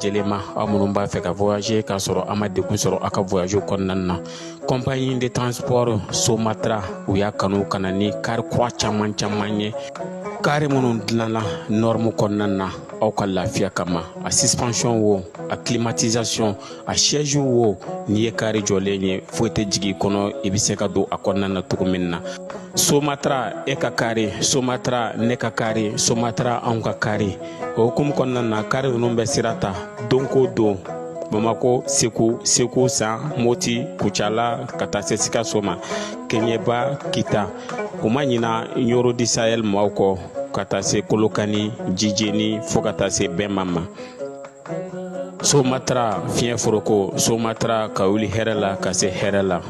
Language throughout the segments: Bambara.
lajɛlen ma, aw minnu b'a fɛ ka voyager k'a sɔrɔ a ma degun sɔrɔ aw ka voyage kɔnɔna na. Compagnie de transport Somatra, u y'a kanu ka na ni kari kura caman caman ye, kari minnu dilanna norme kɔnɔna na aw ka lafiya kama. A suspension wo, a climatisation, a siège wo, n'i ye kari jɔlen ye, foyi tɛ jigin i kɔnɔ, i bɛ se ka don a kɔnɔna na cogo min na. Somatra, e ka kari, Somatra, ne ka kari, Somatra, anw ka kari. O hukumu kɔnɔna na, kari ninnu bɛ sira ta don ko don Bamako, Segu, Segu San, Moti, Kucala, ka taa se Sikaso ma, Keɲeba, Kita. U ma ɲina Ɲoro du Sahel maaw kɔ, ka taa se Kolokani, Jijeni, fo ka taa se Bɛnma ma. Somatra, fiɲɛ foroko, Somatra, ka wuli hɛrɛ la ka se hɛrɛ la.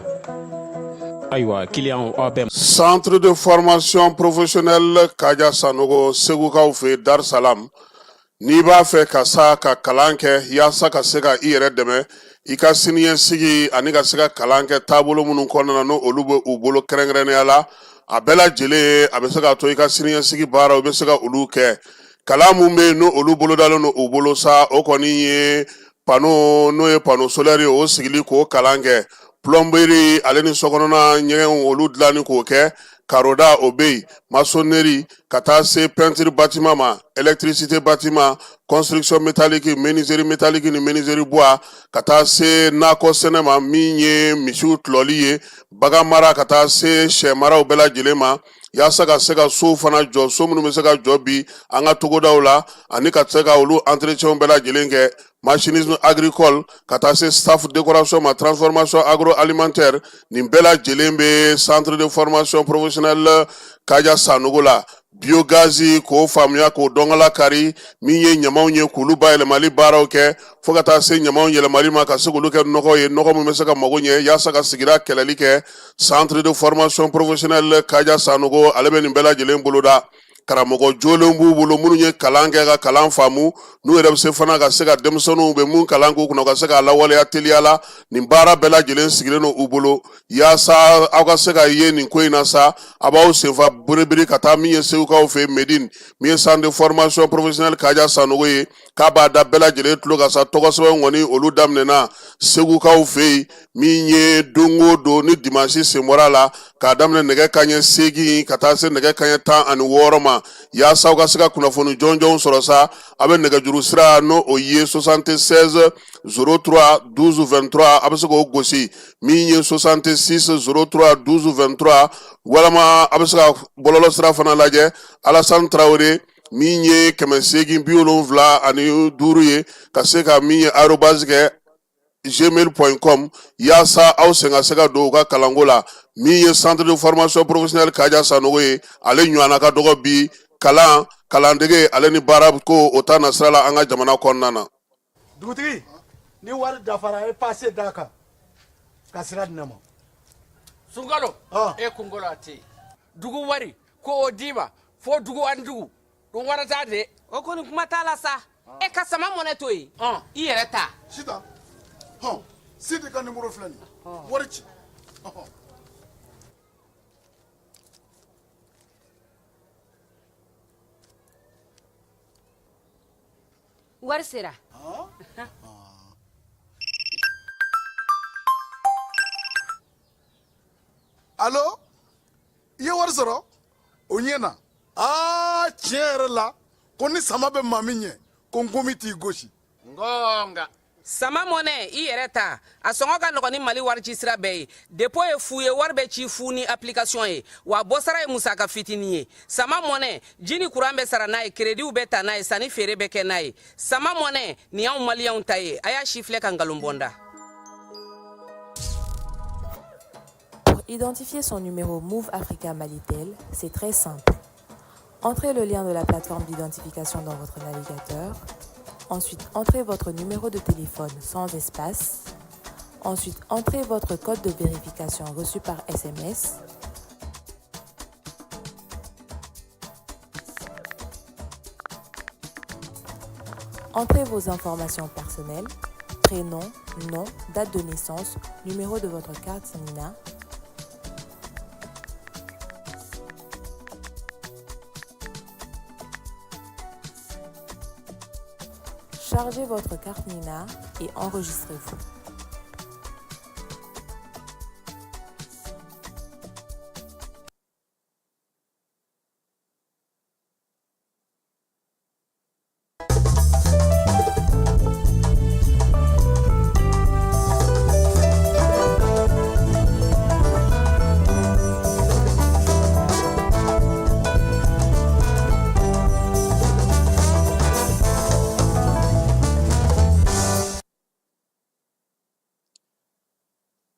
Ayiwa, kiliyanw, aw bɛ Centre de formation professionnelle Kaja Sanogo, Segukaw fɛ Dar Salam. N'i b'a fɛ ka sa ka kalan kɛ yaasa ka se ka i yɛrɛ dɛmɛ i ka siniɲɛsigi ani ka se ka kalan kɛ taabolo minnu kɔnɔna na, n'o olu bɛ u bolo kɛrɛnkɛrɛnnenya la, a bɛɛ lajɛlen a bɛ se k'a to i ka siniɲɛsigi baaraw i bɛ se ka olu kɛ. Kalan mun bɛ yen, n'o olu bolodalen don u bolo sa, o kɔni ye panneau, n'o ye panneau solaire ye, o sigili k'o kalan kɛ, plomberie ale ni sokɔnɔna ɲɛgɛnw olu dilanni k'o kɛ, karoda o bɛ yen, maçonnerie, ka taa se peinture bâtiment ma, électricité bâtiment, construction métallique, menuiserie métallique ni menuiserie bois, ka taa se nakɔ sɛnɛ ma, min ye misiw tulɔli ye, bagan mara, ka taa se sɛ maraw bɛɛ lajɛlen ma, yaasa ka se ka sow fana jɔ, so minnu bɛ se ka jɔ bi an ka togodaw la, ani ka se ka olu entretien bɛɛ lajɛlen kɛ, machinisme agricole, ka taa se staff décoration ma, transformation agroalimentaire. Nin bɛɛ lajɛlen bɛ centre de formation professionnelle Kaja Sanogo la. Biogaz k'o faamuya, k'o dɔnkala kari, min ye ɲamaw ye, k'olu bayɛlɛmali baaraw kɛ, fo ka taa se ɲamaw yɛlɛmali ma ka se k'olu kɛ nɔgɔ ye, nɔgɔ min bɛ se ka mago ɲɛ yaasa ka sigida kɛlɛli kɛ. Centre de formation professionnelle Kaja Sanogo, ale bɛ nin bɛɛ lajɛlen boloda. Karamɔgɔ jolenw b'u bolo minnu ye kalan kɛ ka kalan faamu, n'u yɛrɛ bɛ se fana ka se ka denmisɛnninw bɛ mun kalan k'u kunna, ka se k'a lawaleya teliya la. Nin baara bɛɛ lajɛlen sigilen don u bolo yaasa aw ka se ka ye nin ko in na sa. A b'aw senfa biribiri ka taa min ye Segukaw fɛ Medine, min ye centre de formation professionnelle Kaja Sanogo ye, k'a b'a da bɛɛ lajɛlen tulo kan sa. Tɔgɔ sɛbɛn kɔni olu daminɛna Segukaw fɛ yen, min ye don o don ni dimanche sen bɔra a la, k'a daminɛ nɛgɛ kanɲɛ 8 ka taa se nɛgɛ kanɲɛ 16 ma, yaasa aw ka se ka kunnafoni jɔnjɔnw sɔrɔ sa. A bɛ nɛgɛjuru sira, n'o o ye 76 03 12 23, a bɛ se k'o gosi, min ye 66 03 12 23, walima a bɛ se ka bɔlɔlɔ sira fana lajɛ, Alassane Traoré, min ye 875 ye, ka se ka min ye arobase kɛ gmail.com, yaasa aw sen ka se ka don u ka kalanko la. Min ye centre de formation professionnelle Kaja Sanogo ye, ale ɲɔgɔnna ka dɔgɔ bi kalan, kalandege ale ni baara ko o ta nasira la an ka jamana kɔnɔna na. Dugutigi, ni wari dafara, e pase d'a kan ka sira di ne ma. Sunkalo, e kunkolo a tɛ yen. Dugu wari ko o d'i ma fo dugu ani dugu dun wara t'a de. O kɔni, kuma t'a la sa. E ka sama mɔnɛ to yen, i yɛrɛ ta. Sitan, hɔn, Sidi ka nimoro filɛ nin ye, wari ci. Ɔhɔn. Wari sera. Alo, i ye wari sɔrɔ, o ɲɛna. Aa, tiɲɛ yɛrɛ la, ko ni sama bɛ maa min ɲɛ, ko nkomi t'i gosi. Ngonga. Sama mɔnɛ, i yɛrɛ ta, a sɔngɔ ka nɔgɔn ni Mali wari ci sira bɛɛ ye. Dépôt ye fu ye, wari bɛ ci fu ni application ye, wa bɔsara ye musaka fitinin ye. Sama mɔnɛ, ji ni kuran bɛ sara n'a ye, créditw bɛ ta n'a ye, sanni feere bɛ kɛ n'a ye. Sama mɔnɛ nin y'anw maliyɛnw ta ye. A y'a si filɛ ka nkalon bɔnda. Pour identifier son numéro Moov Africa Malitel, c'est très simple. Entrez le lien de la plateforme d'identification dans votre navigateur. Ensuite, entrez votre numéro de téléphone sans espace. Ensuite, entrez votre code de vérification reçu par SMS. Entrez vos informations personnelles, prénom, nom, date de naissance, numéro de votre carte NINA. Chargez votre carte NINA et enregistrez-vous.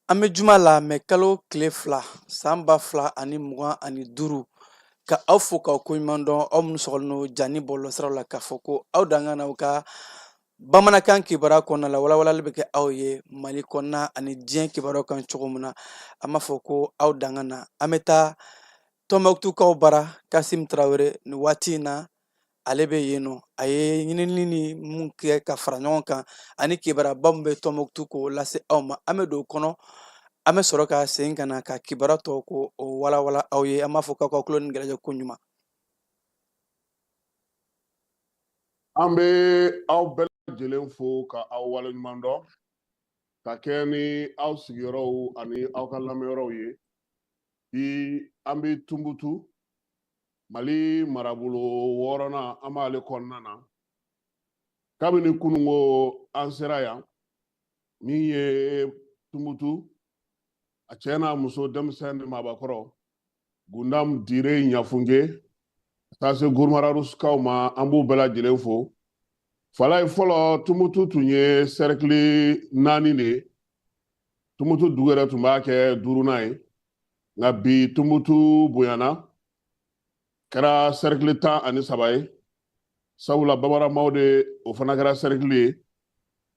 An bɛ juma la mɛ kalo tile 2 san 2025, ka aw fo k'aw koɲuman dɔn, aw minnu sɔgɔlen don jani bɔlɔlɔsiraw la, k'a fɔ ko aw dankan n'aw ka bamanankan kibaruya kɔnɔna la, walawalali bɛ kɛ aw ye Mali kɔnɔna ani diɲɛ kibaruyaw kan cogo min na. An b'a fɔ ko aw dankan na. An bɛ taa Tɔnbɔkutukaw bara, Kasim Tarawele, nin waati in na ale bɛ yen nɔ. A ye ɲinini ni mun kɛ ka fara ɲɔgɔn kan ani kibaruba min bɛ Tɔnbɔkutu k'o lase aw ma. An bɛ don o kɔnɔ, an bɛ sɔrɔ ka segin ka na ka kibaruya tɔ ko o walawala aw ye. An b'a fɔ k'aw ka tulo ni gɛlɛjɛ ko ɲuman. An bɛ aw bɛɛ lajɛlen fo ka aw waleɲuman dɔn ka kɛɲɛ ni aw sigiyɔrɔw ani aw ka lamɛnyɔrɔw ye. Bi an bɛ Tunbutu, Mali marabolo wɔɔrɔnan, an b'ale kɔnɔna na. Kabini kununko an sera yan, min ye Tunbutu, a cɛ n'a muso, denmisɛn ni maabakɔrɔ, Gundam, Dire, Ɲafunke, ka taa se Gurmararuskaw ma, an b'u bɛɛ lajɛlen fo. Falaye, fɔlɔ Tumutu tun ye sɛrikili 4 de ye. Tumutu dugu yɛrɛ tun b'a kɛ duurunan ye, nka bi Tumutu bonyana, kɛra sɛrikili 13 ye, sabula bamaramaw de o fana kɛra sɛrikili ye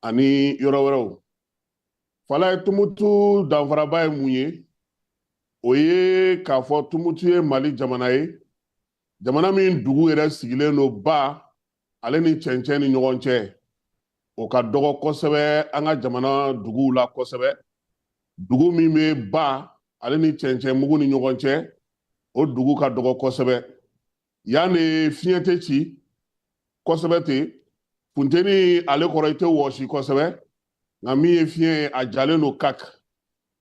ani yɔrɔ wɛrɛw. Falaye, Tumutu danfaraba ye mun ye? O ye k'a fɔ Tumutu ye Mali jamana ye, jamana min dugu yɛrɛ sigilen don ba ale ni cɛncɛn ni ɲɔgɔn cɛ. O ka dɔgɔ kosɛbɛ an ka jamana duguw la kosɛbɛ. Dugu min bɛ ba ale ni cɛncɛn mugu ni ɲɔgɔn cɛ, o dugu ka dɔgɔ kosɛbɛ. Yan de fiɲɛ tɛ ci kosɛbɛ ten, funteni ale kɔrɔ i tɛ wɔsi kosɛbɛ, nka min ye fiɲɛ ye, a jalen don kak.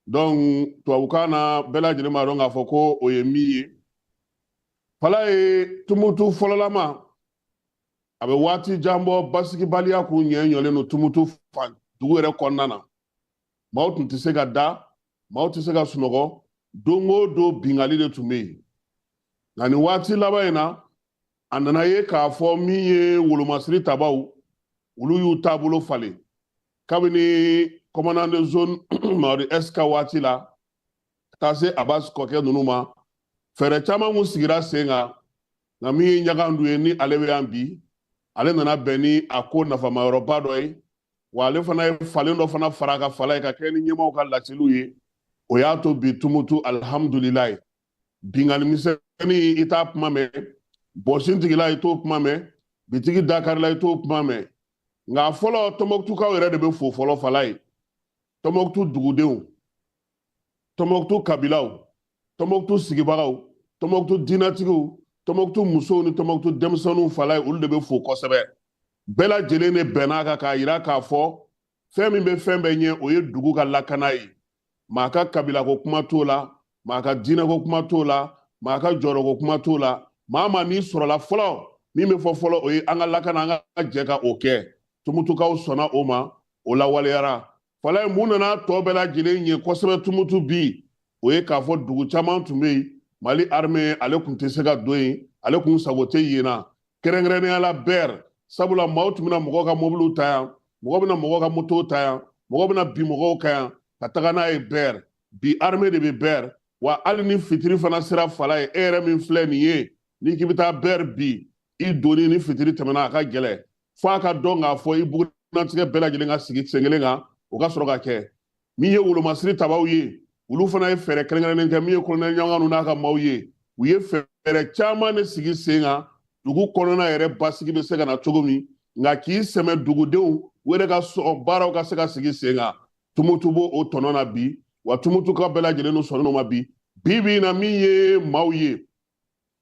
Donc tubabukan na, bɛɛ lajɛlen b'a dɔn k'a fɔ ko o ye min ye. Falaye, Tumutu fɔlɔlama, a bɛ waati jan bɔ, basigibaliya kun ɲɛ ɲɔlen don Tumutu fan dugu yɛrɛ kɔnɔna na. Maaw tun tɛ se ka da, maaw tɛ se ka sunɔgɔ, don o don bingali de tun bɛ yen. Nka nin waati laban in na, a nana ye k'a fɔ min ye wolomasiri tabaw, olu y'u taabolo falen kabini commandant de zone Mamadu S ka waati la ka taa se Abbas kɔkɛ ninnu ma. Fɛɛrɛ caman kun sigira sen kan, nka min ye Ɲagandu ye, ni ale bɛ yan bi, ale nana bɛn ni a ko nafamayɔrɔba dɔ ye, wa ale fana ye falen dɔ fana fara a ka fala ye ka kɛ ni ɲɛmaaw ka laseliw ye. O y'a to bi Tumutu, alihamudulilayi, binkanni misɛnnin i t'a kuma mɛn, bɔsin tigila i t'o kuma mɛn, bitigi dakarila i t'o kuma mɛn. Nka fɔlɔ, Tɔnbɔkutukaw yɛrɛ de bɛ fo fɔlɔ. Falaye, Tɔnbɔkutu dugudenw, Tɔnbɔkutu kabilaw, Tɔnbɔkutu sigibagaw, Tɔnbɔkutu diinɛtigiw, Tɔnbɔkutu musow ni Tɔnbɔkutu denmisɛnninw, Falaye, olu de bɛ fo kosɛbɛ. Bɛɛ lajɛlen de bɛn'a kan k'a yira k'a fɔ fɛn min bɛ fɛn bɛɛ ɲɛ, o ye dugu ka lakana ye. Maa ka kabilako kuma t'o la, maa ka diinɛko kuma t'o la, maa ka jɔyɔrɔko kuma t'o la. Maa maa n'i sɔrɔla fɔlɔ, min bɛ fɔ fɔlɔ, o ye an ka lakana, an ka jɛ ka o kɛ. Tumutukaw sɔnna o ma, o lawaleyara. Falaye, mun nana tɔ bɛɛ lajɛlen ɲɛ kosɛbɛ Tumutu bi? O ye k'a fɔ dugu caman tun bɛ yen, Mali armée ale tun tɛ se ka don yen, ale kun sago tɛ yen na, kɛrɛnkɛrɛnnenya la Bɛr, sabula maaw tun bɛna mɔgɔw ka mobiliw ta yan, mɔgɔ bɛna mɔgɔw ka motow ta yan, mɔgɔ bɛna bin mɔgɔw kan yan ka taga n'a ye Bɛr. Bi armée de bɛ Bɛr, wa hali ni fitiri fana sera, Falaye, e yɛrɛ min filɛ nin ye, n'i k'i bɛ taa Bɛr bi, i donni ni fitiri tɛmɛna, a ka gɛlɛn fo a ka dɔn k'a fɔ i bugunatigɛ bɛɛ lajɛlen ka sigi sen kelen kan, o ka sɔrɔ ka kɛ. Min ye wolomasiri tabaw ye, olu fana ye fɛɛrɛ kɛrɛnkɛrɛnnen kɛ. Min ye kolonɛli Ɲanganu n'a ka maaw ye, u ye fɛɛrɛ caman de sigi sen kan dugu kɔnɔna yɛrɛ basigi bɛ se ka na cogo min, nka k'i sɛmɛ dugudenw u yɛrɛ ka sɔn baaraw ka se ka sigi sen kan. Tumutu b'o o tɔnɔ na bi, wa Tumutuka bɛɛ lajɛlen sɔnnen ma bi. Bi bi in na, min ye maaw ye,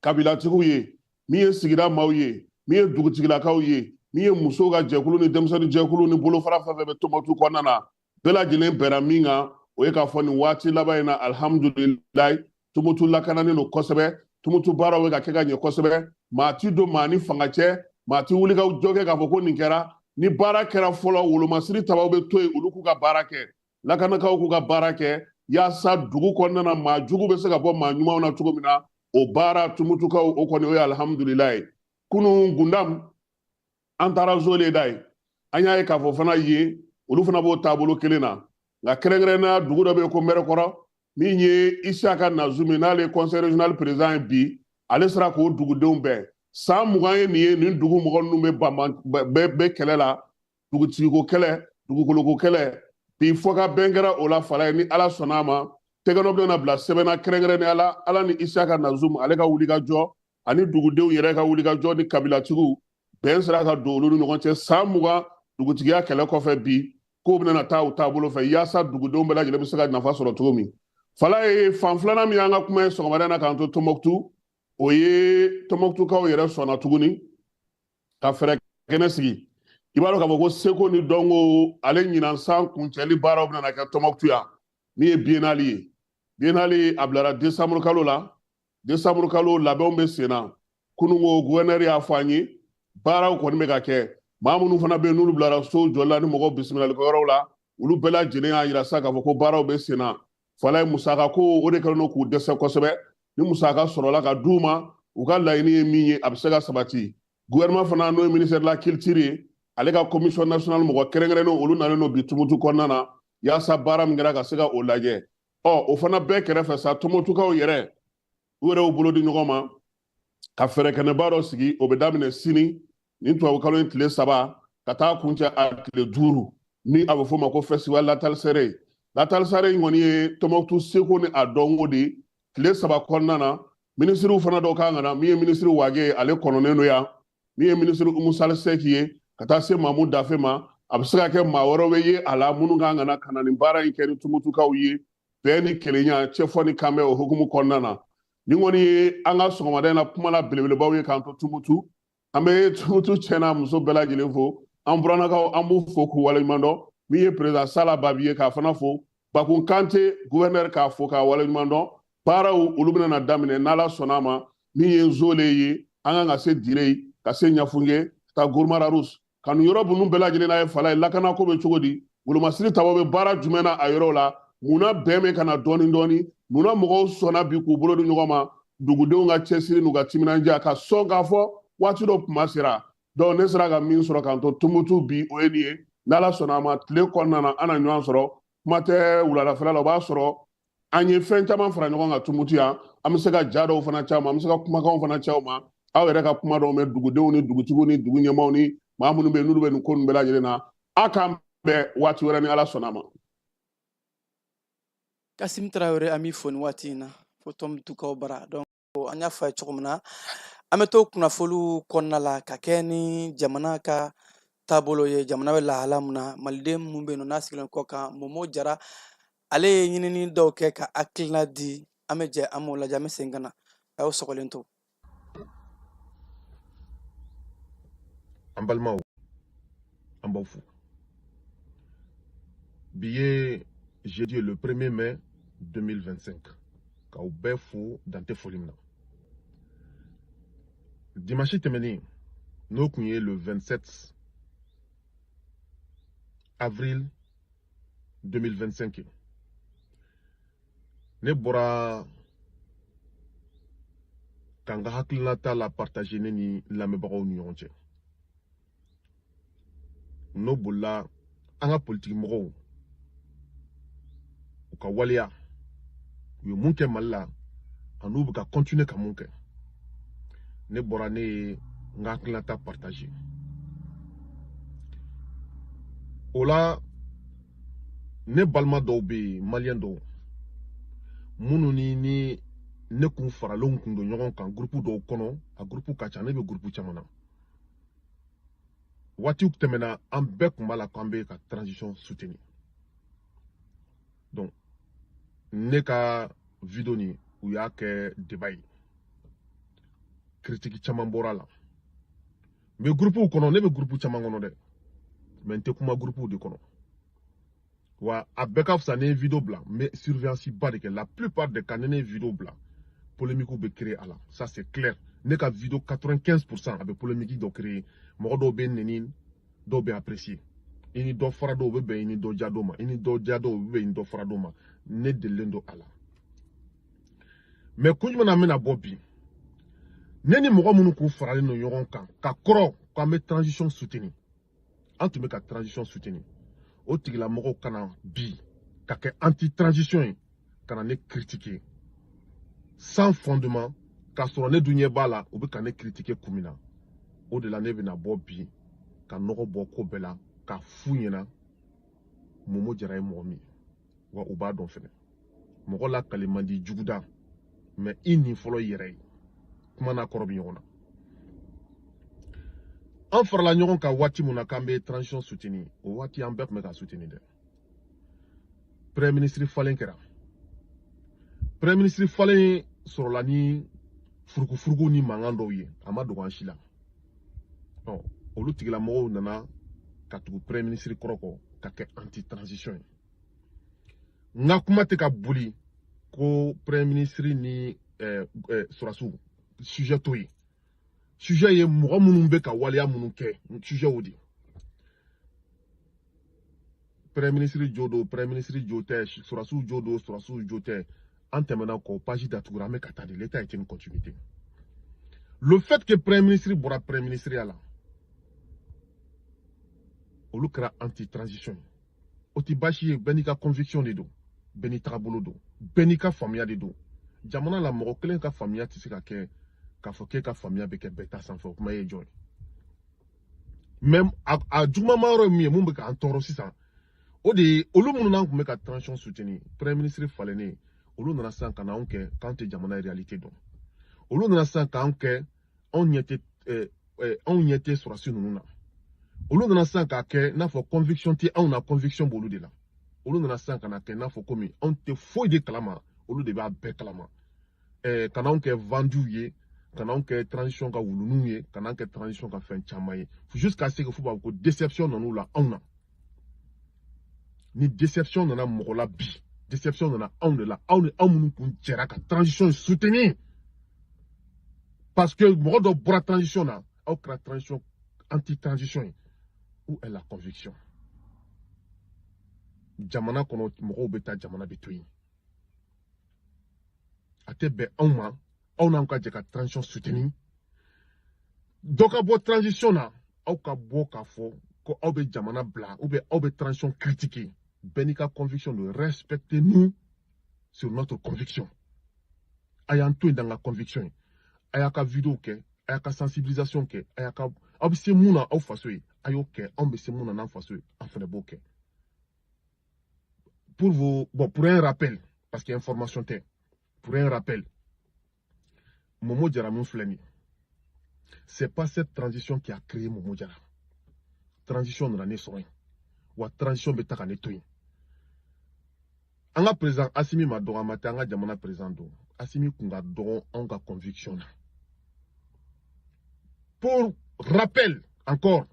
kabilatigiw ye, min ye sigida maaw ye, min ye dugutigilakaw ye, Min ye musow ka jɛkulu ni denmisɛnnin jɛkulu ni bolofara fɛn fɛn bɛ Tɔnbukutu kɔnɔna na, bɛɛ lajɛlen bɛnna min kan, o ye k'a fɔ nin waati laban in na, alihamudulilayi, Tumutu lakananen don kosɛbɛ, Tumutu baaraw bɛ ka kɛ ka ɲɛ kosɛbɛ. Maa ti don maa ni fanga cɛ, maa ti wuli ka jɔ kɛ k'a fɔ ko nin kɛra. Ni baara kɛra fɔlɔ, wolomasiri tabaw bɛ to yen, olu k'u ka baara kɛ, lakanakaw k'u ka baara kɛ, yaasa dugu kɔnɔna na maa jugu bɛ se ka bɔ maa ɲumanw na cogo min na. O baara Tumutukaw, o kɔni o ye alihamudulilayi. Kunun Gundam, an taara Zole da ye, an y'a ye k'a fɔ fana yen olu fana b'o taabolo kelen na. Nka kɛrɛnkɛrɛnnenya dugu dɔ bɛ yen ko Mɛrɛkɔrɔ, min ye Isiyaka Nazumi, n'ale ye conseil régional président ye bi, ale sera k'o dugudenw bɛn. San 20 ye nin ye, nin dugu mɔgɔ ninnu bɛ bɛ kɛlɛ la, dugutigiko kɛlɛ, dugukoloko kɛlɛ. Bi fɔ ka bɛn kɛra o la fala ye. Ni Ala sɔnna a ma, tɛgɛnɔ bɛna bila sɛbɛn na kɛrɛnkɛrɛnnenya la, Ala ni Isiyaka Nazum ale ka wulikajɔ ani dugudenw yɛrɛ ka wulikajɔ ni kabilatigiw, bɛn sera ka don olu ni ɲɔgɔn cɛ. San 20 dugutigiya kɛlɛ kɔfɛ, bi kow bɛna taa u taabolo fɛ, yaasa dugudenw bɛɛ lajɛlen bɛ se ka nafa sɔrɔ cogo min. Fala ye fan filanan min y'an ka kuma ye sɔgɔmada in na k'an to Tɔnbɔkutu, o ye Tɔnbɔkutukaw yɛrɛ sɔnna tuguni ka fɛɛrɛ kɛnɛ sigi. I b'a dɔn k'a fɔ ko seko ni dɔnko, ale ɲinan san kuncɛli baaraw bɛna kɛ Tɔnbɔkutu yan, min ye biennale ye. Biennale a bilara décembre kalo la, décembre kalo labɛnw bɛ sen na. Kununko gouverneur y'a fɔ an ye, baaraw kɔni bɛ ka kɛ. Maa minnu fana bɛ yen n'olu bilara so jɔli la ni mɔgɔw bisimilalikɛyɔrɔw la, olu bɛɛ lajɛlen y'a yira sa k'a fɔ ko baaraw bɛ sen na. Fala ye musaka ko, o de kɛlen don k'u dɛsɛ kosɛbɛ. Ni musaka sɔrɔla ka d'u ma, u ka laɲini ye min ye, a bɛ se ka sabati. Gouvernement fana, n'o ye ministère de la culture ye, ale ka commission nationale mɔgɔ kɛrɛnkɛrɛnnen, olu nalen don bi Tumutu kɔnɔna na, yaasa baara min kɛra ka se ka o lajɛ. Ɔ o fana bɛɛ kɛrɛfɛ sa, Tumutukaw yɛrɛ, u yɛrɛ y'u bolo di ɲɔgɔn ma ka fɛɛrɛ kɛnɛba dɔ sigi. O bɛ daminɛ sini, nin tubabukalo in tile 3, ka taa kuncɛ a tile 5, ni a bɛ f'o ma ko festival Latalsere. Latalsere in kɔni ye Tɔnbɔkutu seko ni a dɔnko de ye. Tile 3 kɔnɔna na, minisiriw fana dɔw kan ka na. Min ye minisiri Wage ye, ale kɔnɔnen don yan. Min ye minisiri Umu Sali Sɛki ye, ka taa se Mamu Dafe ma. A bɛ se ka kɛ maa wɛrɛw bɛ ye a la minnu kan ka na ka na nin baara in kɛ ni Tumutukaw ye, bɛn ni kelenya, cɛfɔ ni kanbɛn o hukumu kɔnɔna na. Nin kɔni ye an ka sɔgɔmada in na kuma la belebelebaw ye k'an to Tumutu. An bɛ Tumutu cɛ n'a muso bɛɛ lajɛlen fo. An burannakaw, an b'u fo k'u waleɲuman dɔn. Min ye président Sala Babi ye, k'a fana fo. Bakun Kante gouverneur, k'a fo k'a waleɲuman dɔn. Baaraw olu bɛna na daminɛ n'Ala sɔnna a ma. Min ye Zole ye, an kan ka se Dire, ka se Ɲafunge, ka taa Gourma-Rharous, ka nin yɔrɔ ninnu bɛɛ lajɛlen n'a ye. Fala ye lakanako bɛ cogo di? Wolomasiri tabaw bɛ baara jumɛn na a yɔrɔ la? Munna bɛn bɛ ka na dɔɔni dɔɔni? Munna mɔgɔw sɔnna bi k'u bolo di ɲɔgɔn ma? Dugudenw ka cɛsiri n'u ka timinandiya ka sɔn k'a fɔ waati dɔ kuma sera. Donc ne sera ka min sɔrɔ k'an to Tumutu bi, o ye nin ye. N'Ala sɔnna a ma, tile kɔnɔna na an na ɲɔgɔn sɔrɔ. Kuma tɛ wuladafɛla la, o b'a sɔrɔ an ye fɛn caman fara ɲɔgɔn kan Tumutu yan. An bɛ se ka ja dɔw fana ci aw ma, an bɛ se ka kumakanw fana ci aw ma, aw yɛrɛ ka kuma dɔw mɛn dugudenw ni dugutigiw ni dugu ɲɛmaaw ni maa minnu bɛ yen n'olu bɛ nin ko ninnu bɛɛ lajɛlen na. A k'an bɛn waati wɛrɛ ni Ala sɔnna a ma. Kasim Tarawele, an b'i fo nin waati in na fo Tɔnbukutukaw bara. Donc an y'a fɔ a ye cogo min na, an bɛ to kunnafoniw kɔnɔna la ka kɛ ni jamana ka taabolo ye, jamana bɛ lahala min na, maliden minnu bɛ yen nɔ n'a sigilen kɔ kan. Momo Jara, ale ye ɲinini dɔw kɛ ka hakilina di. An bɛ jɛ an b'o lajɛ, an bɛ segin ka na. A y'aw sɔgɔlen to. An balimaw, an b'aw fo. Bi ye jeudi le 1er mai 2025. K'aw bɛɛ fo dan tɛ foli min na. Dimanche tɛmɛnen, n'o kun ye le 27 avril 2025, ne bɔra ka n ka hakilinata la partager ne ni lamɛnbagaw ni ɲɔgɔn cɛ. N'o bolila an ka politiki mɔgɔw u ka waleya, u ye mun kɛ Mali la an'u bɛ ka continuer ka mun kɛ. Ne bɔra, ne ye n ka hakilinata partager o la. Ne balima dɔw bɛ yen, maliyɛn dɔw minnu ni ne kun faralenw kun don ɲɔgɔn kan groupe dɔw kɔnɔ, a groupe ka ca, ne bɛ groupe caman na. Waatiw tɛmɛna, an bɛɛ kun b'a la k'an bɛ ka transition soutenir. Donc ne ka vidéo nin, u y'a kɛ débat ye, critique caman bɔra a la. N bɛ groupe kɔnɔ, ne bɛ groupe caman kɔnɔ dɛ, mais n tɛ kuma groupe de kɔnɔ. Wa a bɛɛ ka fisa ne ye vidéo bila, n bɛ surveillance ba de kɛ. La plupart des cas, ni ne ye vidéo bila, polémique bɛ créer a la, ça c'est clair. Ne ka vidéo 95% a bɛ polémique dɔ créer. Mɔgɔ dɔw bɛ nɛni, dɔw bɛ apprécier. I ni dɔ fara dɔw bɛ bɛn, i ni dɔ ja dɔw ma, i ni dɔ ja dɔw bɛ bɛn, i ni dɔ fara dɔw ma. Ne delilen don a la. Mais kun jumɛn na n bɛna bɔ bi? Ne ni mɔgɔ minnu kun faralen don ɲɔgɔn kan ka kɔrɔ k'an bɛ transition soutenir, an tun bɛ ka transition soutenir, o tigilamɔgɔw kana bi ka kɛ anti transition ye, ka na ne critiquer sans fondement, k'a sɔrɔ ne dun ɲɛ b'a la u bɛ ka ne critiquer kun min na. O de la ne bɛna bɔ bi ka nɔgɔ bɔ ko bɛɛ la, k'a f'u ɲɛna Momo Jara ye mɔgɔ min ye, wa u b'a dɔn fɛnɛ. Mɔgɔ lakale man di juguda, mais i nin fɔlɔ i yɛrɛ ye. Kuma n'a kɔrɔ bɛ ɲɔgɔn na. An farala ɲɔgɔn kan waati mun na k'an bɛ transition soutenir, o waati an bɛɛ tun bɛ ka soutenir dɛ. Premier ministre falen kɛra, premier ministre falen sɔrɔla ni furukufuruku ni mankan dɔw ye, a ma dogo an si la. Ɔ olu tigilamɔgɔw nana ka tugu premier ministre kɔrɔ kɔ ka kɛ anti transition ye. N ka kuma tɛ ka boli ko premier ministre ni sɔrɔdasiw, sujet t'o ye. Sujet ye mɔgɔ minnu bɛ ka waleya minnu kɛ, sujet o de. Premier ministre jo don, premier ministre jo tɛ, sɔrɔdasiw jo don, sɔrɔdasiw jo tɛ, an tɛmɛna kɔ, page datugura, an bɛ ka taa de. L'état est une continuité. Le fait que premier ministre bɔra premier ministre ya la, olu kɛra anti transition ye. O ti baasi ye, bɛɛ n'i ka conviction de don, bɛɛ n'i tagabolo don, bɛɛ n'i ka faamuya de don. Jamana la, mɔgɔ kelen ka faamuya tɛ se ka kɛ k'a fɔ k'e ka faamuya bɛ kɛ bɛɛ ta sanfɛ. O kuma ye jɔn ye? Mais a juguman yɔrɔ ye min ye, mun bɛ k'an tɔɔrɔ sisan, o de ye olu minnu n'an tun bɛ ka transition soutenir, premier ministre falennen, olu nana sisan ka n'anw kɛ k'an tɛ jamana réalité dɔn. Olu nana sisan k'an kɛ anw ɲɛ tɛ sɔrɔdasi ninnu na. Olu nana sisan k'a kɛ n'a fɔ conviction tɛ anw na, conviction b'olu de la. Olu nana sisan ka na kɛ n'a fɔ komi anw tɛ foyi de kalama, olu de b'a bɛɛ kalama. Ka n'anw kɛ venduw ye, ka n'anw kɛ transition ka wuluninw ye, ka n'an kɛ transition ka fɛn caman ye, jusqu'à ce que f'u b'a fɔ ko déception nan'u la anw na. Ni déception nana mɔgɔ la bi, déception nana anw de la, anw ni anw minnu kun jɛra ka transition soutenir, parce que mɔgɔ dɔ bɔra transition na, aw kɛra transition anti transition ye. Où est la conviction? Jamana kɔnɔ mɔgɔw bɛ taa, jamana bɛ to yen. A tɛ bɛn anw ma, aw n'anw ka jɛ ka transition soutenir, dɔ ka bɔ transition na, aw ka bɔ k'a fɔ ko aw bɛ jamana bila ou bien aw bɛ transition critiquer. Bɛɛ n'i ka conviction don. Respectez-nous sur notre conviction. A y'an to yen dans ka conviction ye. A y'a ka vidéo kɛ, a y'a ka sensibilisation kɛ, a y'a ka aw bɛ se mun na aw faso ye, a y'o kɛ. Anw bɛ se mun na n'an faso ye, an fana b'o kɛ. Pour vous, bon, pour un rappel, parce que information tɛ, pour un rappel, Momo Diarra mun filɛ nin ye, c'est pas cette transition qui a créé Momo Diarra. Transition nana ne sɔrɔ yen, wa transition bɛ taa ka ne to yen. An ka président Assimi ma dɔgɔ, a ma tɛ an ka jamana président don. Assimi kun ka dɔgɔ anw ka conviction na. Pour rappel encore,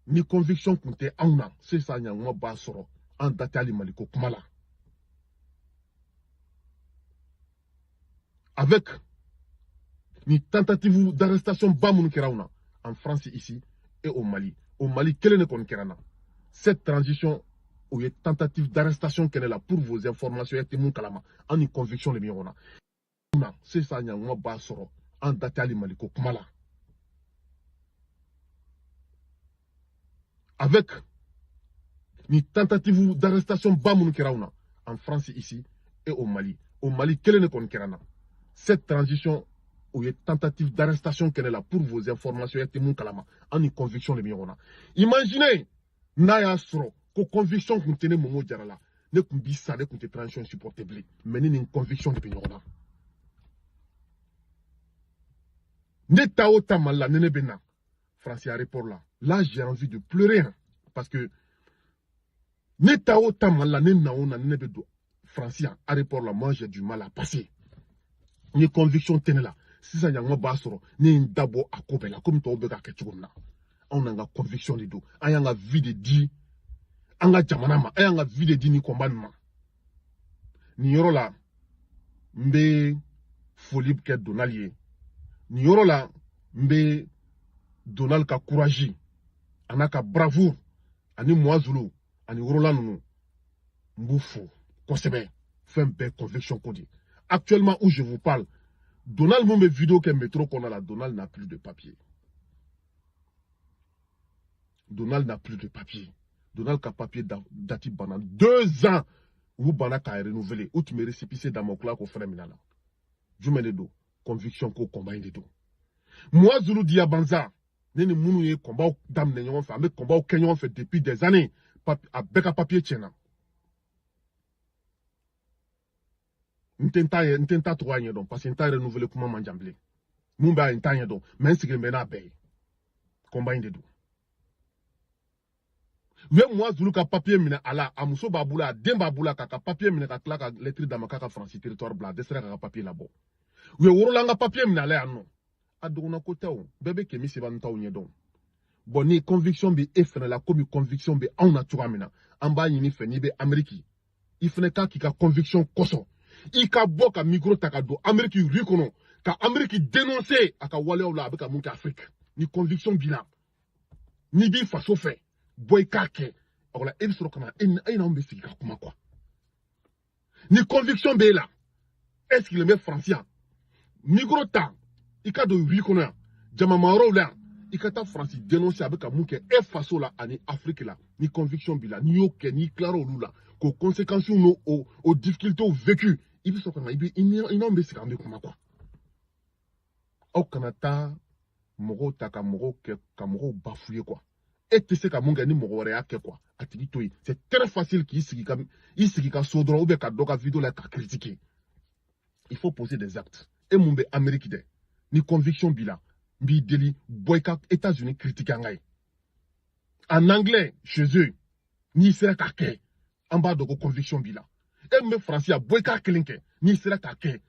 ni conviction kun tɛ anw na sisan, ɲankuma b'a sɔrɔ an da tɛ hali Maliko kuma la. Avec ni tentative d'arrestation ba minnu kɛra anw na en France ici et au Mali, au Mali kelen de kɔni kɛra n na. Cette transition o ye tentative d'arrestation kɛnɛ la. Pour vos informations, e tɛ mun kalama, an ni conviction de bɛ ɲɔgɔn na. Sisan ɲankuma b'a sɔrɔ an da tɛ hali Maliko kuma la. Avec ni tentative d'arrestation ba minnu kɛra anw na en France ici et au Mali, au Mali kelen de kɔni kɛra n na. Cette transition o ye tentative d'arrestation kɛnɛ la. Pour vos informations, e tɛ mun kalama, an ni conviction de bɛ ɲɔgɔn na. Imaginez n'a y'a sɔrɔ ko conviction kun tɛ ne Momo Diarra la, ne kun bi sa, ne kun tɛ transition supporter bilen. Mais ne ni conviction de bɛ ɲɔgɔn na. Ne taa o ta Mali la, ne bɛ na France aéroport la, là j'ai envie de pleurer, hein, parce que ne taa o ta Mali la, ne na o na, ne bɛ don France aéroport la, moi j'ai du mal à passer. Ni conviction tɛ ne la. Sisan ɲanguma b'a sɔrɔ ne ye n da bɔ a ko bɛɛ la komi tɔw bɛ k'a kɛ cogo min na. Anw n'an ka conviction de don. An y'an ka vie de di an ka jamana ma, an y'an ka vie de di nin combat nin ma. Nin yɔrɔ la, n bɛ foli kɛ Donald ye. Nin yɔrɔ la, n bɛ Donald ka courage a n'a ka bravoure ani Muwazulu ani Worola ninnu, n b'u fo kosɛbɛ. Fɛn bɛɛ conviction ko de. Actuellement où je vous parle, Donald mun bɛ vidéo kɛ métro kɔnɔ la, Donald n'a plus de papier. Donald n'a plus de papier. Donald ka papier date banna 2 ans, u banna k'a renouveler. U tun bɛ récépissé d'a ma, u tila k'o fɛnɛ minɛ a la. Jumɛn de don? Conviction ko combat in de don. Muwazulu Diyabanza, ne ni minnu ye combat daminɛ ɲɔgɔn fɛ, an bɛ combat kɛ ɲɔgɔn fɛ depuis des années, a bɛɛ ka papier tiɲɛna. N tɛ n ta ye, n tɛ n ta tɔgɔ ɲɛdɔn parce que n ta renouveler kuma man jan bilen. Mun b'a ye, n t'a ɲɛdɔn, mais n sigilen bɛ n'a bɛɛ ye. Combat in de don. U ye Muwazulu ka papier minɛ a la, a muso b'a bolo, a den b'a bolo, k'a ka papier minɛ ka tila ka lettre d'a ma k'a ka Faransi territoire bila. A dɛsɛra k'a ka papier labɔ. U ye Worolan ka papier minɛ a la yan nɔ. A dɔgɔnna ko tɛ o, bɛɛ bɛ Kemi Seba taw ɲɛdɔn. Bon, ni conviction bɛ e fɛnɛ la komi conviction bɛ anw na cogoya min na, an b'a ɲini fɛ, n'i bɛ Amérique, i fɛnɛ k'a k'i ka conviction kosɔn, i ka bɔ ka micro ta ka don Amérique rue kɔnɔ ka Amérique dénoncer a ka waleyaw la, a bɛ ka mun kɛ Afrique. Ni conviction b'i la, n'i b'i faso fɛ, bɔ i k'a kɛ. O la, e bɛ sɔrɔ ka na, e n'anw bɛ sigi ka kuma quoi. Ni conviction b'e la, e sigilen bɛ Faransi yan, micro ta, i ka don rue kɔnɔ yan, jamamayɔrɔw la yan, i ka taa Faransi dénoncer a bɛ ka mun kɛ e faso la ani Afrique la. Ni conviction b'i la, n'i y'o kɛ, n'i tilara olu la k'o conséquences n'o o difficultés vécu, i bɛ sɔrɔ ka na, i bɛ i n'anw bɛ sigi, an bɛ kuma quoi. Aw kana taa mɔgɔw ta ka mɔgɔw kɛ ka mɔgɔw bafouer quoi. E tɛ se ka mun kɛ ni mɔgɔ wɛrɛ y'a kɛ quoi, a tigi to yen. C'est très facile k'i sigi ka i sigi ka so dɔrɔn ou bien ka dɔ ka vidéo la ka critiquer. Il faut poser des actes. E mun bɛ Amérique dɛ, ni conviction b'i la, n b'i deli, bɔ i ka États-Unis critiquer an ka ye en anglais chez eux. N'i sera k'a kɛ, an b'a dɔn ko conviction b'i la. E min bɛ Faransi yan, bɔ i k'a kelen kɛ. N'i sera k'a kɛ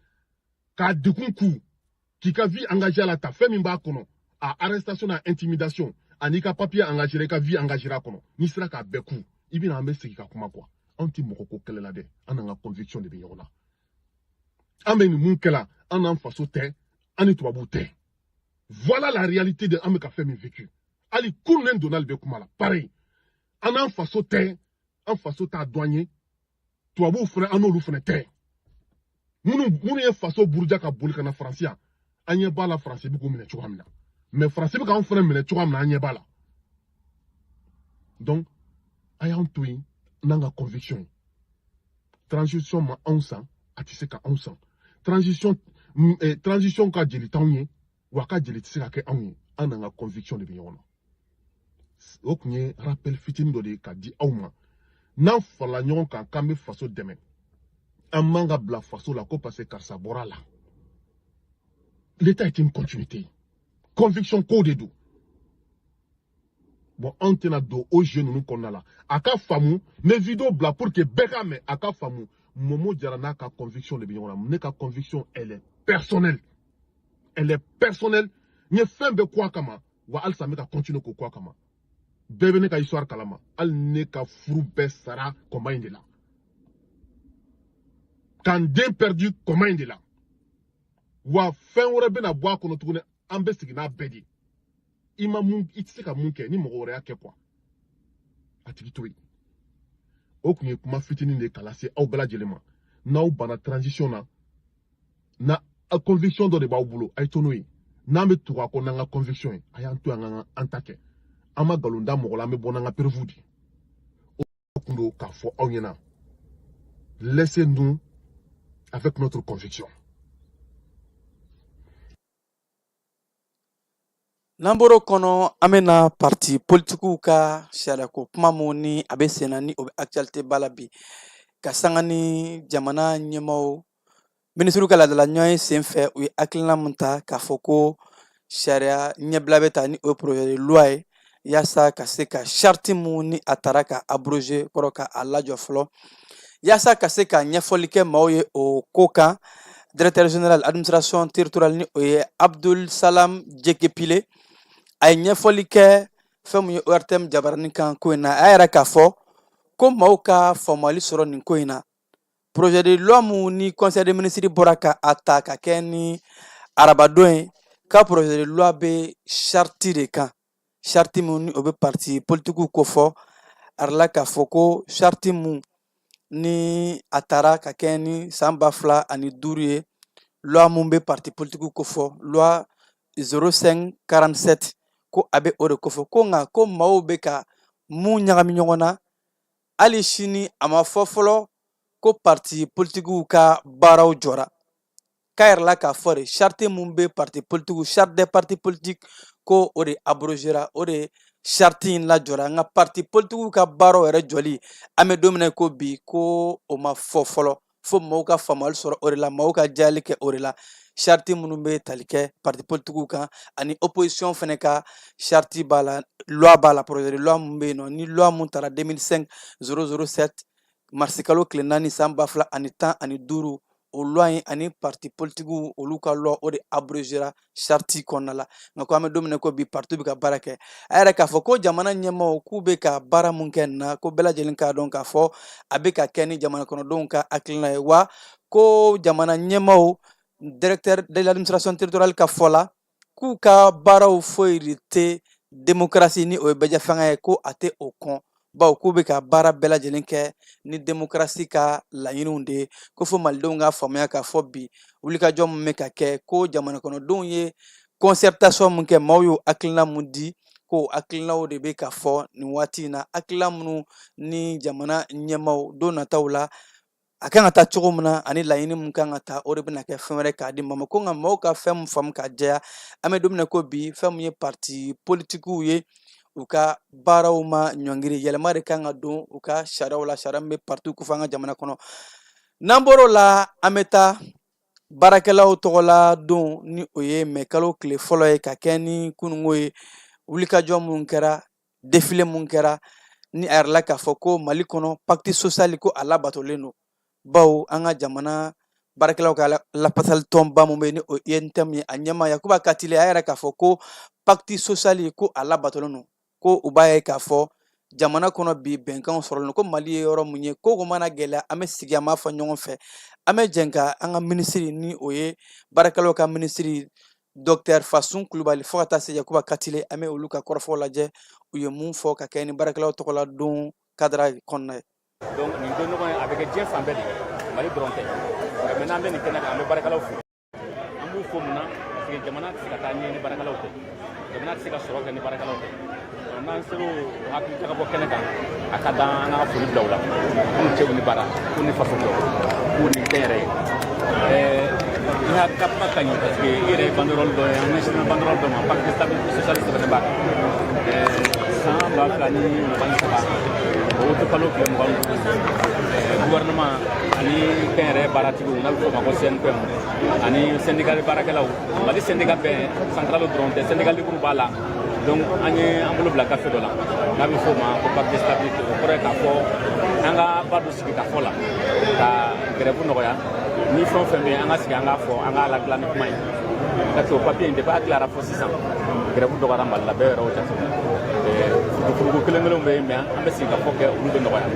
k'a degun ku k'i ka vie engagé a la, ta fɛn min b'a kɔnɔ, a arrestation n'a intimidation ani ka papier engagé, i ka vie engagé a kɔnɔ, n'i sera k'a bɛɛ ku, i bɛna, an bɛ segin ka kuma quoi. Anw tɛ mɔgɔ ko kɛlɛ la dɛ, an n'an ka conviction de bɛ ɲɔgɔn na. An bɛ nin mun kɛ la, an n'an faso tɛ, an ni tubabuw tɛ. Voilà la réalité de an bɛ ka fɛn min vécu. Hali kunun ne Donald bɛ kuma la pareil, an n'an faso tɛ, an faso t'a dɔn an ye, tubabuw fana, an n'olu fana tɛ. Minnu ye faso buruja ka boli ka na Faransi yan, an ɲɛ b'a la Faransi bɛ k'u minɛ cogoya min na, mais Faransi bɛ k'anw fana minɛ cogoya min na, an ɲɛ b'a la. Donc a y'an to yen n'an ka conviction ye. Transition ma anw san, a tɛ se ka anw san. Transition ka jeli t'anw ye, wa a ka jeli tɛ se ka kɛ anw ye. An n'an ka conviction de bɛ ɲɔgɔn na. O tun ye rappel fitinin dɔ de ye ka di aw ma. N'an farala ɲɔgɔn kan k'an bɛ faso dɛmɛ, an man ka bila faso la ko parce que karisa bɔra a la. L'État est une continuité. Conviction ko de don. Bon, anw tɛna don o jeu ninnu kɔnɔna la. A ka faamu, n bɛ vidéo bila pour que bɛɛ k'a mɛn, a ka faamu. Momo Jara n'a ka conviction de bɛ ɲɔgɔn na. Ne ka conviction, elle est personnelle. Elle est personnelle. N ye fɛn bɛɛ ko a kama, wa halisa n bɛ ka continuer k'o ko a kama. Bɛɛ bɛ ne ka histoire kalama. Hali ne ka furu bɛɛ sara combat in de la. Ka n den perdu combat in de la. Wa fɛn wɛrɛ bɛna bɔ a kɔnɔ tuguni, an bɛ sigi n'a bɛɛ de ye. I ma mun, i tɛ se ka mun kɛ ni mɔgɔ wɛrɛ y'a kɛ quoi, a tigi to yen. O tun ye kuma fitinin de ye k'a lase aw bɛɛ lajɛlen ma. N'aw banna transition na, na conviction dɔ de b'aw bolo, a ye to n'o ye. N'an bɛ tugu a kɔ n'an ka conviction ye, a y'an to yan, an ka an ta kɛ. An ma nkalon da mɔgɔ la, an bɛ bɔ n'an ka preuve de ye. O kun don k'a fɔ aw ɲɛna, laissez-nous avec notre conviction. N'an bɔr'o kɔnɔ, an bɛna parti politikiw ka sariyako kuma mun ni a bɛ sen na, ni o bɛ actualité ba la bi, ka sanga ni jamana ɲɛmaaw minisiriw ka laadala ɲɔgɔn sen fɛ, u ye hakilina mun ta k'a fɔ ko sariya ɲɛbila bɛ ta ni o ye projet de loi ye, yaasa ka se ka charte mun ni a taara ka abroger kɔrɔ ka a lajɔ fɔlɔ, yaasa ka se ka ɲɛfɔli kɛ maaw ye o ko kan. Directeur général administration territoriale, ni o ye Abdul Salam Jekepile, a ye ɲɛfɔli kɛ fɛn mun ye ORTM jabaranin kan ko in na. A y'a yira k'a fɔ ko maaw ka faamuyali sɔrɔ nin ko in na. Projet de loi mun ni conseil des ministres bɔra ka a ta ka kɛ ni arabadon ye, ka projet de loi bɛ charte de kan, charte mun ni o bɛ parti politikiw kofɔ. A yirala k'a fɔ ko charte mun ni a taara ka kɛ ni san 2005 ye, loi mun bɛ parti politikiw kofɔ, loi 0547, ko a bɛ o de kofɔ. Ko nka ko maaw bɛ ka mun ɲagami ɲɔgɔn na, hali sini a ma fɔ fɔlɔ ko parti politikiw ka baaraw jɔra. K'a yirala k'a fɔ de, charte mun bɛ parti politikiw, charte des partis politiques, ko o de abrogera, o de charte in lajɔra. Nka parti politikiw ka baaraw yɛrɛ jɔli, an bɛ don min na ko bi, ko o ma fɔ fɔlɔ, fo maaw ka faamuyali sɔrɔ o de la, maaw ka jɛyali kɛ o de la. Charte minnu bɛ tali kɛ parti politikiw kan ani opposition fana ka charte b'a la, loi b'a la, projet de loi mun bɛ yen nɔ, ni loi mun taara 2005 007, marisikalo tile 4 san 2015, o loi in ani parti politikiw olu ka loi, o de abrogera charte kɔnɔna la. Nka ko an bɛ don min na ko bi, parti bɛ ka baara kɛ. A yɛrɛ k'a fɔ ko jamana ɲɛmaaw k'u bɛ ka baara mun kɛ nin na, ko bɛɛ lajɛlen k'a dɔn k'a fɔ a bɛ ka kɛ ni jamana kɔnɔdenw ka hakilina ye. Wa ko jamana ɲɛmaaw, directeur de l'administration territoriale ka fɔ la, k'u ka baaraw foyi de tɛ démocratie, ni o ye bɛɛjɛ fanga ye, ko a tɛ o kɔn, bawo k'u bɛ ka baara bɛɛ lajɛlen kɛ ni démocratie ka laɲiniw de ye. Ko fo malidenw ka faamuya k'a fɔ bi wulikajɔ min bɛ ka kɛ, ko jamana kɔnɔdenw ye concertation mun kɛ, maaw y'o hakilina mun di, ko hakilinaw de bɛ ka fɔ nin waati in na, hakilina minnu ni jamana ɲɛmaaw don nataw la a kan ka taa cogo min na ani laɲini mun kan ka ta, o de bɛna kɛ fɛn wɛrɛ k'a di maa ma. Ko nka maaw ka fɛn mun faamu ka jɛya, an bɛ don min na ko bi, fɛn mun ye parti politikiw ye, u ka baaraw ma ɲɔngiri, yɛlɛma de kan ka don u ka sariyaw la, sariya min bɛ parti kofɔ an ka jamana kɔnɔ. N'an bɔr'o la, an bɛ taa baarakɛlaw tɔgɔla don, ni o ye mɛkalo tile fɔlɔ ye, ka kɛ ni kununko ye. Wulikajɔ mun kɛra, défilé mun kɛra, ni a yirala k'a fɔ ko Mali kɔnɔ pacte social ko a labatolen don, bawo an ka jamana baarakɛlaw ka lafasali tɔnba mun bɛ yen, ni o UNTM ye, a ɲɛmaa Yakuba Katile, a yɛrɛ k'a fɔ ko pacte social ko a labatolen don, ko u b'a ye k'a fɔ jamana kɔnɔ bi bɛnkanw sɔrɔlen don, ko Mali ye yɔrɔ mun ye, ko ko mana gɛlɛya, an bɛ sigi, an b'a fɔ ɲɔgɔn fɛ. An bɛ jɛn ka an ka minisiri, ni o ye baarakɛlaw ka minisiri docteur Fasun Kulubali, fo ka taa se Yakuba Katile, an bɛ olu ka kɔrɔfɔw lajɛ, u ye mun fɔ ka kɛ ni baarakɛlaw tɔgɔla don cadre kɔnɔna ye. Donc nin don ɲɔgɔn ye, a bɛ kɛ diɲɛ fan bɛɛ de, Mali dɔrɔn tɛ. Nka maintenant an bɛ nin kɛnɛ kan, an bɛ baarakɛlaw fo. An b'u fo mun na? Parce que jamana tɛ se ka taa ɲɛ ni baarakɛlaw tɛ, jamana tɛ se ka sɔrɔ kɛ ni baarakɛlaw tɛ. N'an sera o hakili jagabɔ kɛnɛ kan, a ka d'an an ka foli bila u la, k'u ni cɛw ni baara, k'u ni faso jɔ, k'u ni kɛnyɛrɛ ye. I ka kuma ka ɲi, parce que i yɛrɛ ye banderole dɔ ye, an ɲɛsinnen bɛ banderole dɔ ma, pacte de stabilité sociale sɛbɛnnen b'a kan. San 2023, o kalo tile 25, gouvernement ani kɛnyɛrɛ baaratigiw, n'a bɛ f'o ma ko CNPM, ani syndicat baarakɛlaw, Mali syndicat bɛɛ, centrale dɔrɔn tɛ, syndicat libre b'a la. Donc an ye an bolo bila gafe dɔ la n'a bɛ f'o ma ko pacte de stabilité. O kɔrɔ ye k'a fɔ an ka ba don sigi ka fɔ la ka grève nɔgɔya, ni fɛn o fɛn bɛ yen, an ka sigi, an k'a fɔ, an k'a ladilan ni kuma ye. Parce que o papier in, depuis a tilara fo sisan, grève dɔgɔyara Mali la, bɛɛ yɛrɛ y'o jateminɛ. Furuku kelen kelenw bɛ yen, mais an bɛ sigi ka fɔ kɛ, olu bɛ nɔgɔya.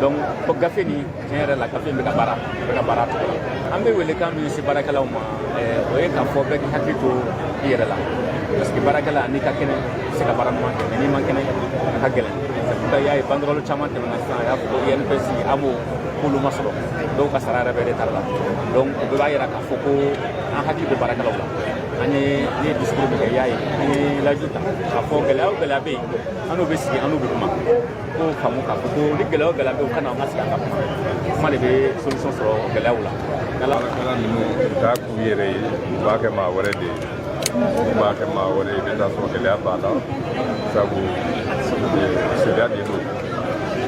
Donc ko gafe nin, tiɲɛ yɛrɛ la, gafe in bɛ ka baara, bɛ ka baara cogo la. An bɛ welekan min se baarakɛlaw ma, o ye k'a fɔ bɛɛ k'i hakili to i yɛrɛ la, parce que baarakɛla, n'i ka kɛnɛ, i bɛ se ka baara ɲuman kɛ, mais n'i man kɛnɛ, a ka gɛlɛn. C'est pourquoi i y'a ye banderole caman tɛmɛna sisan, a y'a fɔ ko INPS, AMO, k'olu ma sɔrɔ, dɔw ka sara yɛrɛ bɛ retard la. Donc o bɛɛ b'a yira k'a fɔ ko an hakili bɛ baarakɛlaw la. An ye ne ye discours min kɛ, i y'a ye, an ye layidu ta k'a fɔ gɛlɛya o gɛlɛya bɛ yen, an n'u bɛ sigi, an n'u bɛ kuma, ko faamu k'a fɔ ko ni gɛlɛya o gɛlɛya bɛ yen, u ka na, an ka sigi, an ka kuma. Kuma de bɛ solution sɔrɔ gɛlɛyaw la. Baarakɛla ninnu, u t'a k'u yɛrɛ ye, u b'a kɛ maa wɛrɛ de ye. N'u b'a kɛ maa wɛrɛ ye, i bɛ taa sɔrɔ gɛlɛya b'a la, sabu sariya de don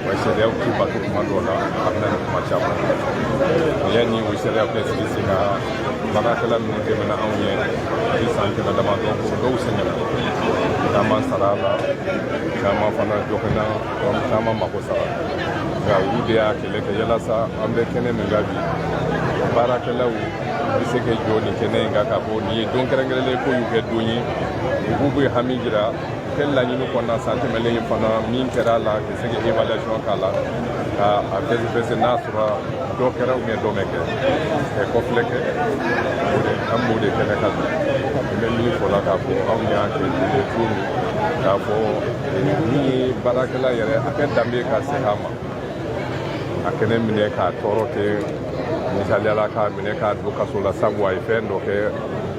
wa, sariyaw ti bato kuma dɔw la, a bɛ na ni kuma caman ye. Yanni o sariyaw kɛ sigi sen kan, baarakɛla minnu tɛmɛna anw ɲɛ, a bɛ san 100 damadɔ ko, dɔw sɛgɛnna, caman sara la, caman fana jɔkɛna, caman mako sara. Nka olu de y'a kɛlɛ kɛ yalasa an bɛ kɛnɛ min kan bi, baarakɛlaw bɛ se ka jɔ nin kɛnɛ in kan k'a fɔ nin ye don kɛrɛnkɛrɛnlen ko y'u kɛ don ye u k'u bɛ hami jira u kɛ laɲini kɔnɔna san tɛmɛlen in fana min kɛra a la ka se ka évaluation k'a la ka a fɛsɛfɛsɛ n'a sɔrɔ dɔ kɛra ou bien dɔ ma kɛ ka kɔfilɛ kɛ o de an b'o de kɛnɛ kan bi. N bɛ min fɔ la k'a fɔ anw y'a kɛ cogo min k'a fɔ min ye baarakɛla yɛrɛ a kɛ danbe ka segin a ma a kana minɛ k'a tɔɔrɔ kɛ misaliya la k'a minɛ k'a don kaso la sabu a ye fɛn dɔ kɛ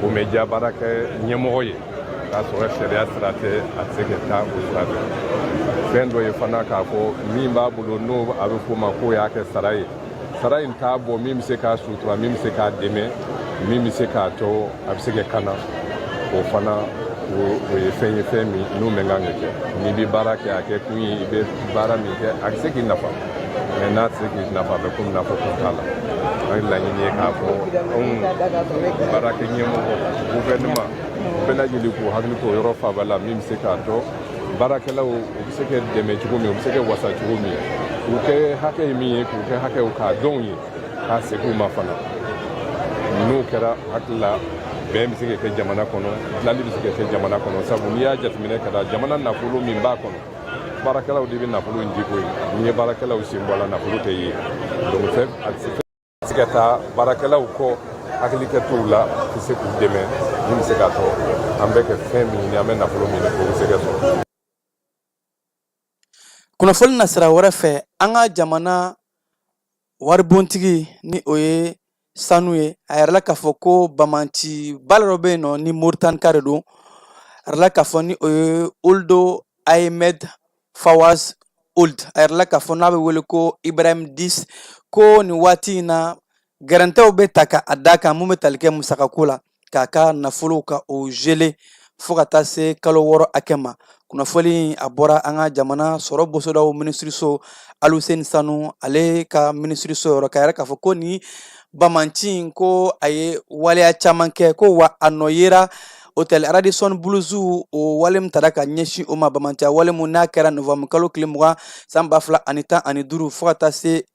o ma diya baarakɛ ɲɛmɔgɔ ye k'a sɔrɔ sariya sira tɛ a tɛ se ka taa o sira fɛ. Fɛn dɔ ye fana k'a fɔ min b'a bolo n'o a bɛ f'o ma k'o y'a kɛ sara ye, sara in t'a bɔ min bɛ se k'a sutura, min bɛ se k'a dɛmɛ, min bɛ se k'a to a bɛ se ka kana, o fana o ye fɛn ye fɛn min n'o man kan ka kɛ. N'i bɛ baara kɛ, a kɛ kun ye i bɛ baara min kɛ a bɛ se k'i nafa, mais n'a tɛ se k'i nafa, a bɛ komi n'a fɔ kun t'a la. An ye laɲini ye k'a fɔ anw baarakɛ ɲɛmɔgɔ, gouvernement bɛɛ lajɛlen k'u hakili to o yɔrɔ fanba la min bɛ se k'a to baarakɛlaw u bɛ se ka dɛmɛ cogo min, u bɛ se ka wasa cogo min, k'u kɛ hakɛ ye min ye, k'u kɛ hakɛw k'a dɔn ye, k'a segin u ma fana. N'o kɛra, hakili la bɛn bɛ se ka kɛ jamana kɔnɔ, dilanli bɛ se ka kɛ jamana kɔnɔ, sabu n'i y'a jateminɛ ka da jamana nafolo min b'a kɔnɔ, baarakɛlaw de bɛ nafolo in di ko ye. N'i ye baarakɛlaw sen bɔ a la, nafolo tɛ ye. Donc fɛn a tɛ se ka taa baarakɛlaw kɔ, hakili kɛ t'u la ka se k'u dɛmɛ min bɛ se k'a to an bɛ kɛ fɛn min ɲini, an bɛ nafolo min ɲini, o bɛ se ka sɔrɔ. Kunnafoni na sira wɛrɛ fɛ, an ka jamana waribontigi ni o ye sanu ye, a yirala k'a fɔ ko bamanciba dɔ bɛ yen nɔ ni Moritanika de don. A yirala k'a fɔ ni o ye Ould Ahmed Fawaz Ould, a yirala k'a fɔ n'a bɛ wele ko Ibrahim 10, ko nin waati in na gɛrɛntɛw bɛ ta ka a da kan mun bɛ tali kɛ musakako la, k'a ka nafolo ka o geler fo ka taa se kalo 6 hakɛ ma. Kunnafoni a bɔra an ka jamana sɔrɔ bosodaw minisiriso, Aluseni Sanu ale ka minisiriso yɔrɔ, k'a yira k'a fɔ ko ni bamanci in ko a ye waleya caman kɛ, ko wa a nɔ yera hôtel Radisson Blu o wale min tara ka ɲɛsin o ma, bamanciya wale mun n'a kɛra novembre kalo tile 20 san 2015, fo ka taa se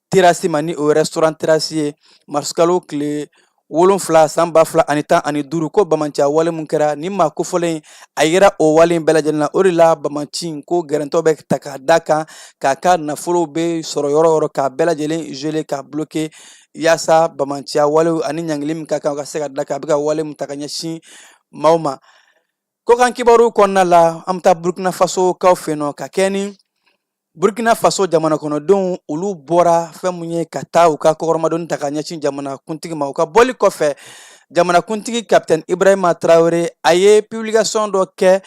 terasi ma ni o restaurant terasi ye mars kalo tile 7 san 2015, ko bamanciya wale mun kɛra ni maa kofɔlen a yera o wale in bɛɛ lajɛlen na. O de la bamanci in ko gɛrɛntɛw bɛ ta k'a da kan k'a ka nafolo bɛ sɔrɔ yɔrɔ yɔrɔ k'a bɛɛ lajɛlen geler, k'a bloquer, yaasa bamanciya walew ani ɲangili min ka kan ka se ka da kan a bɛ ka wale min ta ka ɲɛsin maaw ma. Kɔkan kibaru kɔnɔna la, an bɛ taa Burkina Faso kaw fɛ yen nɔ ka kɛ ni Burkina Faso jamana kɔnɔdenw olu bɔra fɛn mun ye ka taa u ka kɔkɔrɔmadonni ta ka ɲɛsin jamana kuntigi ma. U ka bɔli kɔfɛ, jamana kuntigi Capitaine Ibrahima Traoré a ye publication dɔ kɛ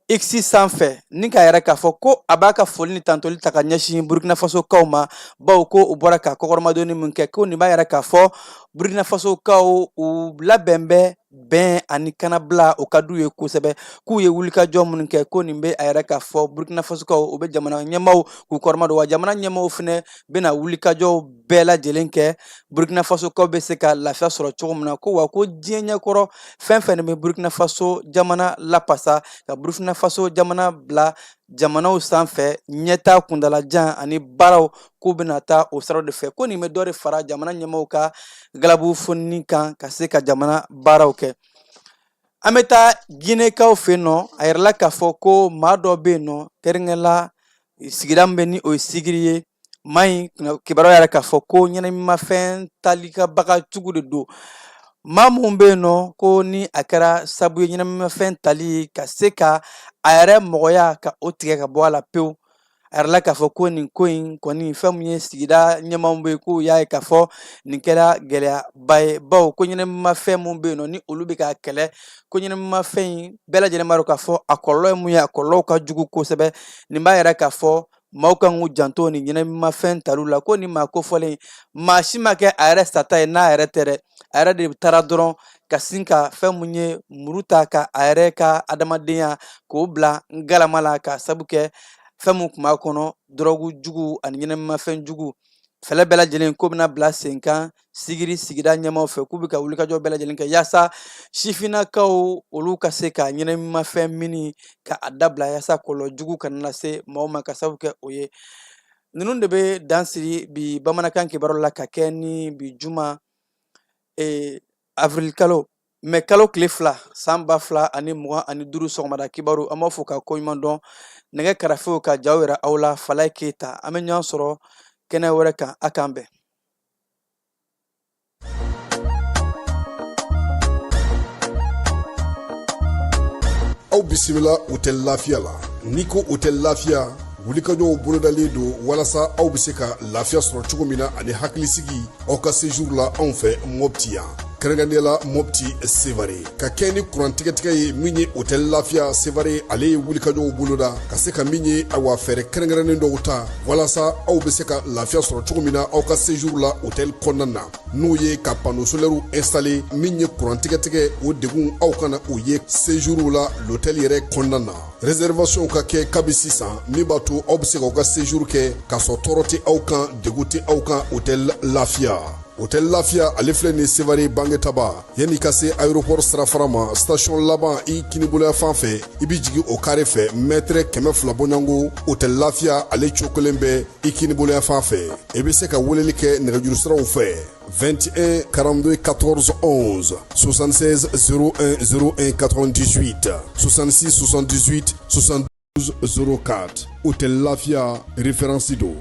X sanfɛ ni k'a yira k'a fɔ ko a b'a ka foli ni tantoli ta ka ɲɛsin Burkina Faso kaw ma, bawo ko u bɔra ka kɔkɔrɔmadonni min kɛ, ko nin b'a yira k'a fɔ Burkina Faso kaw u labɛn bɛ bɛn ani kanabila o ka d'u ye kosɛbɛ, k'u ye wulikajɔ minnu kɛ, ko nin bɛ a yira k'a fɔ Burkina Fasokaw u bɛ jamana ɲɛmaaw k'u kɔrɔma don, wa jamana ɲɛmaaw fɛnɛ bɛna wulikajɔw bɛɛ lajɛlen kɛ Burkina Fasokaw bɛ se ka lafiya sɔrɔ cogo min na, ko wa ko diɲɛ ɲɛkɔrɔ fɛn fɛn bɛ Burkina Faso jamana lapasa ka Burkina Faso jamana bila jamanaw sanfɛ ɲɛtaa kuntalajan ani baaraw k'u bɛna taa o siraw de fɛ, ko nin bɛ dɔ de fara jamana ɲɛmaaw ka galabu fonini kan ka se ka jamana baaraw kɛ. An bɛ taa Ginekaw fɛ yen nɔ. A yirala k'a fɔ ko maa dɔ bɛ yen nɔ, kɛrɛnkɛrɛnla sigida min bɛ ni o ye Sigiri ye, maa in kibaruya yɛrɛ k'a fɔ ko ɲɛnaminimafɛn talikabaga jugu de don. Maa mun bɛ yen nɔ ko ni a kɛra sabu ye ɲɛnaminimafɛn tali ka se ka a yɛrɛ mɔgɔya ka o tigɛ ka bɔ a la pewu. A yirala k'a fɔ ko nin ko in kɔni fɛn mun ye sigida ɲɛmaaw bɛ yen k'u y'a ye k'a fɔ nin kɛra gɛlɛyaba ye, bawo ko ɲɛnaminimafɛn mun bɛ yen nɔ ni olu bɛ k'a kɛlɛ, ko ɲɛnaminimafɛn in bɛɛ lajɛlen b'a dɔn k'a fɔ a kɔlɔlɔ ye mun ye, a kɔlɔlɔw ka jugu kosɛbɛ. Nin b'a yira k'a fɔ maaw kan k'u janto nin ɲɛnaminimafɛn taliw la, ko nin maa kofɔlen maa si ma kɛ a yɛrɛ sata ye n'a yɛrɛ tɛ dɛ, a yɛrɛ de taara dɔrɔn ka sin ka fɛn mun ye muru ta ka a yɛrɛ ka adamadenya k'o bila galama la, ka sabu kɛ fɛn mun tun b'a kɔnɔ, dɔrɔgu jugu ani ɲɛnaminimafɛn jugu. Fɛɛrɛ bɛɛ lajɛlen ko bɛna bila sen kan Sigiri sigida ɲɛmaaw fɛ, k'u bɛ ka wulikajɔ bɛɛ lajɛlen kɛ yaasa sifinnakaw olu ka se ka ɲɛnaminimafɛn minni ka a dabila, yaasa kɔlɔlɔ jugu kana lase maaw ma ka sabu kɛ o ye. Ninnu de bɛ dan siri bi bamanankan kibaru la ka kɛ ni bi juma. Avril kalo, mɛ kalo tile 2 san 2025 sɔgɔmada kibaru, an b'a fɔ ka koɲuman dɔn nɛgɛ karafew ka jaw yira aw la. Falaye Keyita, an bɛ ɲɔgɔn sɔrɔ kɛnɛ wɛrɛ kan. A k'an bɛn. Aw bisimila Hôtel Lafiya la. N'i ko Hôtel Lafiya, wulikajɔw bolodalen don walasa aw bɛ se ka lafiya sɔrɔ cogo min na ani hakilisigi aw ka séjour la anw fɛ Mɔpti yan, kɛrɛnkɛrɛnnenya la Mɔpti Sevare. Ka kɛ ni kuran tigɛtigɛ ye min ye, Hôtel Lafiya Sevare ale ye wulikajɔw boloda ka se ka min ye, awa, fɛɛrɛ kɛrɛnkɛrɛnnen dɔw ta walasa aw bɛ se ka lafiya sɔrɔ cogo min na aw ka séjour la hôtel kɔnɔna na, n'o ye ka panneau solaire installer. Min ye kuran tigɛtigɛ, o degun aw kana o ye séjour la l'hôtel yɛrɛ kɔnɔna na. Réservation ka kɛ kabi sisan, min b'a to aw bɛ se k'aw ka séjour kɛ k'a sɔrɔ tɔɔrɔ tɛ aw kan, degun tɛ aw kan. Hôtel Lafiya, Hôtel Lafiya ale filɛ nin Sevare Bangetaba, yanni ka se aéroport sirafara ma, station laban i kiniboloya fan fɛ, i bɛ jigin o carré fɛ, mètre 200 bɔɲɔgɔnko, Hôtel Lafiya ale cokolen bɛ i kiniboloya fan fɛ. I bɛ se ka weleli kɛ nɛgɛjuru siraw fɛ: 21 42 14 11, 76 01 01 98, 66 78 72 04. Hôtel Lafia, référence don.